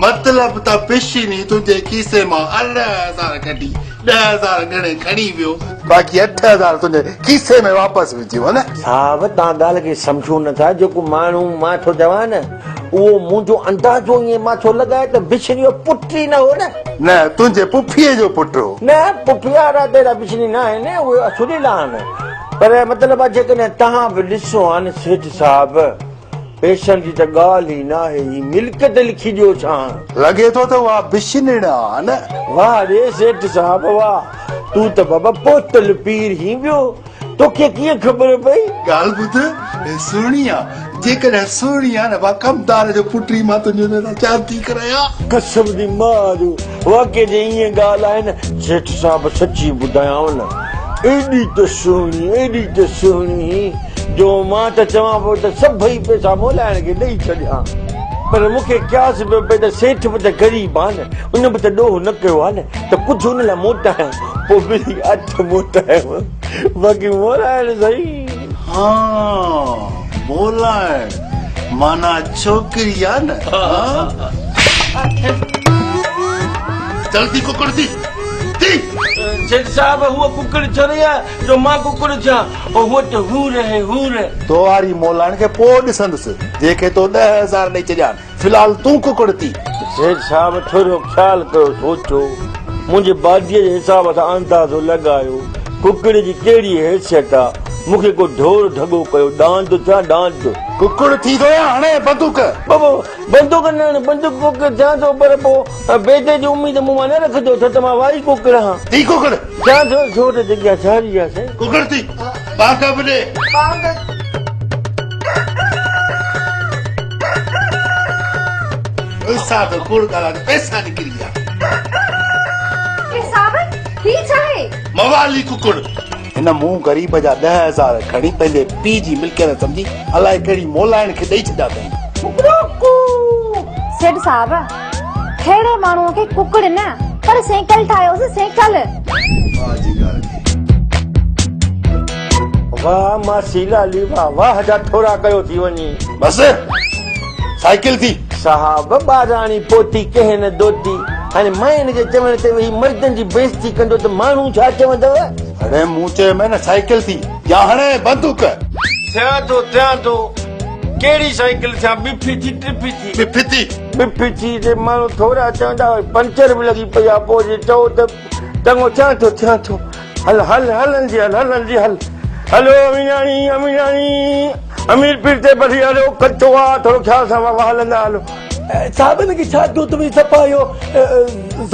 مطلب ته بشني تنهنجي کيسي مان 18000 ڪڍي 10000 ڳڻي کڻي ويو، باقي 8000 تنهنجي کيسي ۾ واپس وجهيو نه. صاحب توهان ڳالهه کي سمجهو نٿا، جيڪو ماڻهو مان ٿو چوان نه اهو منهنجو اندازو ائين مان ٿو لڳائي ته بشني جو پٽ ئي نه هو نه. نه تنهنجي پڦيء جو پٽ هو. نه پڦيء وارا ته اهڙا بشني نه آهن، اهي سريلا آهن، پر مطلب آهي جيڪڏهن توهان به ڏسو ها نه سيٺ صاحب، پئسن جي ته ڳالهه ئي ناهي، هي ملڪيت لکي ڏيو ڇا؟ لڳي ٿو ته اها بشنڻ آ نه. واهه ري سيٺ صاحب واهه، تون ته بابا پهتل پير هين ٻيو، توکي ڪيئن خبر پئي؟ ڳالهه ٻڌ، هي سهڻي آ، جيڪڏهن سهڻي آ نه وا ڪمدار جو پٽ ئي مان تنهنجي هن سان شادي ڪرايان. قسم the ماء جو، واقعي جي ائين ڳالهه آهي نه. سيٺ صاحب سچي ٻڌايانو نه، ايڏي ته سهڻي، ايڏي ته سهڻي هئي جو مان ته چوان پيو ته سڀئي پئسا مولائڻ کي ڏئي ڇڏيان، پر مون کي قياس پيو پئي ته سيٺ به ته غريب آ نه، ان به ته ڏوهه نه ڪيو آ نه، ته ڪجهه ان لاء موٽايان، پوء ملي اٺ موٽايم، باقي مولائڻ سائين. ها مولائڻ معنيٰ ڇوڪري آ نه. چل ٿي ڪڪڙ ٿي ٿي. سيٺ صاحب هوء ڪڪڙ ڇري آ جو مان ڪڪڙ ٿيان، هوء ته حور آهي حور. تو واري مولائڻ کي پوء ڏسندس، جنهن کي تو 10000 ڏئي ڇڏيا آهن. في الحال تون ڪڪڙ ٿي. سيٺ صاحب ٿورو خيال ڪيو، سوچو، منهنجي باديء جي حساب سان اندازو لڳايو، ڪڪڙ جي ڪهڙي حيثيت آ؟ مون کي ڪو ڍور ڍڳو ڪيو، ڏاند ٿيان ڏاند. ڪڪڙ ٿي ٿو يا هڻي بندوق؟ بابو بندوق نه هڻ، بندوق ڪڪڙ ٿيان ٿو، پر پوء بيدي جي اميد مون مان نه رکجو، ڇو ته مان وائي ڪڪڙ آهيان. ٿي ڪڪڙ. ٿيان ٿو، ڇو ته جڳهه ساري آ سائين. ڪڪڙ ٿي، بانگ به ڏي. بانگ. پئسا ته ڪوڙ ڳالهائي ته پئسا نڪري ويا. اي صاحب هي ڇا آهي؟ موالي ڪڪڙ. هن مون غريب جا 10000 کڻي پنهنجي پيء جي ملڪيت سمجهي الائي ڪهڙي مولائڻ کي ڏئي ڇڏيا اٿئي. ڪڪڙوڪو. سيٺ صاحب ههڙي ماڻهوء کي ڪڪڙ نه پر سينڪل ٺاهيوس سينڪل. واهه جي ڳالهه ڪئي. واهه ماسي لالي واهه، واهه جا ٿورا ڪيو ٿي وڃي. بس سائيڪل ٿي. صاحب ٻاراڻي پوتي ڪنهن نه ڌوتي، هاڻي ماين جي چوڻ تي ويهي مردن جي بيعزتي ڪندو ته ماڻهو ڇا چوندو؟ هڻي مون چيو نه سائيڪل ٿي يا هڻي بندوق. ٿيان ٿو ٿيان ٿو، ڪهڙي سائيڪل ٿيان، ٻڦي ٿي ٽڦي ٿي. ٻڦي ٿي. ٻڦي ٿي جي ماڻهو ٿورا چوندا پنچر به لڳي پئي آ، پوء جي چئو ته چڱو ٿيان ٿو ٿيان ٿو. هل هل هل جي هل هل جي هل. هلو اميراڻي اميراڻي امير پير تي بٺي هلو، ڪچو آ ٿورو خيال سان بابا هلندا هلو. صاحب هن کي ڇا ٿيو ته صفا اهو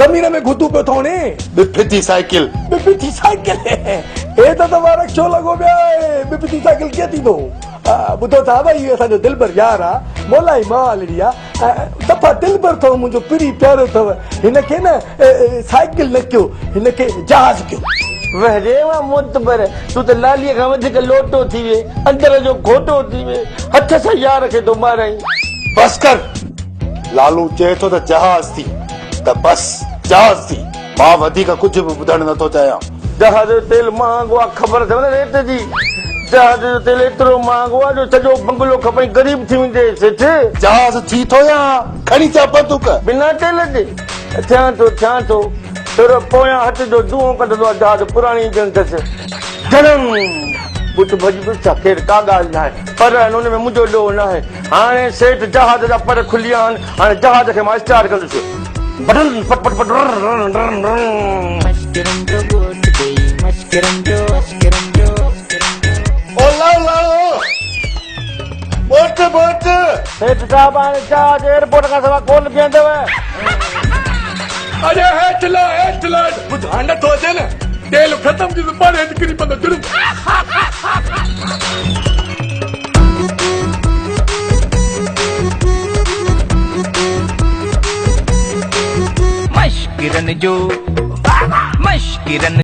زمين ۾ گهتو پيو ٿو هڻي. ٻڦي سائيڪل. ٻڦي سائيڪل هي ته دفعا رڪشو لڳو پيو آهي، ٻڦي سائيڪل ڪيئن ٿيندو؟ ٻڌو صاحب هي اسان جو دلبر يار آ، مولائي مالڙي آ، دفعا دلبر اٿو منهنجو پري پيارو اٿو، هن کي نه سائيڪل نه ڪيو، هن کي جهاز ڪيو. وه ري واه معتبر، تون ته لاليء کان وڌيڪ لوٽو ٿي وئين، اندر جو کوٽو ٿي وئين، هٿ سان يار کي ٿو مارائين. بس ڪر، لالو چئي ٿو ته جهاز ٿي ته بس جهاز ٿي، مان وڌيڪ ڪجهه به ٻڌڻ نٿو چاهيان. جهاز جو تيل مهانگو آ، خبر اٿو نه ريٽ جي؟ جهاز جو تيل ايترو مهانگو آ جو سڄو بنگلو کپائي غريب ٿي ويندين سيٺ. جهاز ٿي ٿو يا کڻي ٿيا بندوق؟ بنا تيل جي؟ ٿيان ٿو ٿيان ٿو، ٿورو پويان هٿ جو دونهون ڪڍندو آ جهاز پراڻي انجڻ اٿس. ڌڙم! بت ڀڄي پيس ڇا؟ خير ڪا ڳالهه ناهي، پر ان ۾ منهنجو ڏوهه ناهي. هاڻي سيٺ جهاز جا پر کلي ويا آهن، هاڻي جهاز کي مان اسٽارٽ ڪندس. بٽن پٽ پٽ پٽ رن رن رن. او لاڙو لاڙو بوٽ بوٽ. سيٺ صاحب هاڻي جهاز ايئرپورٽ کان سواء ڪونه بيهندو. اڙي هيٺ لهه هيٺ لهه، ٻڌائڻ نٿو اچي نه، تيل ختم ٿي ته پاڻ هيٺ ڪري پوندو جڙم. مشڪرن جو مشڪرن.